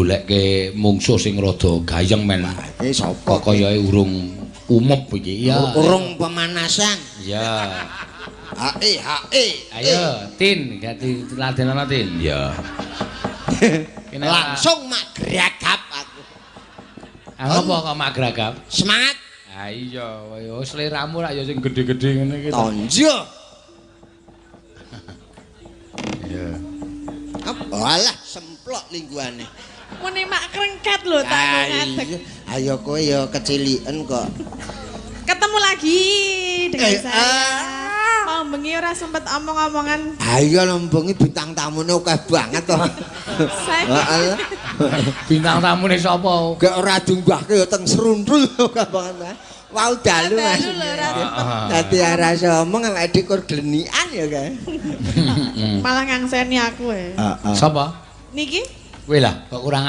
Golekke mungsuh sing rada gayeng men. Iki sapa? Kok kayake urung umep iki. Iya. Urung pemanasan. Iya. HE HE. Ayo, Tin, ganti ladenono Tin. Iya. Kene Langsung mak gragap aku. Ah, apa kok mak gragap? Semangat. Ah iya, ya sliramu rak ya sing gedhe-gedhe ngene iki. Tonjo. Iya. Apa alah semplok lingguane. Muni mak krengket lho tak ngadeg. Ayo, ayo kowe ya keciliken kok. Ketemu lagi dengan Eh, saya. ah. Mau bengi ora sempet omong-omongan. Ayo lembengi bintang tamune akeh banget to. Saya Heeh. Bintang tamune sapa? Gak ora diunggahke ya teng serundul akeh banget. Wau dalu Mas. Dalu lho ora sempet. Dadi ora iso omong awake dhewe kur glenikan ya kae. Malah ngangseni aku e. Heeh. Sapa? Niki Kowe lah kok kurang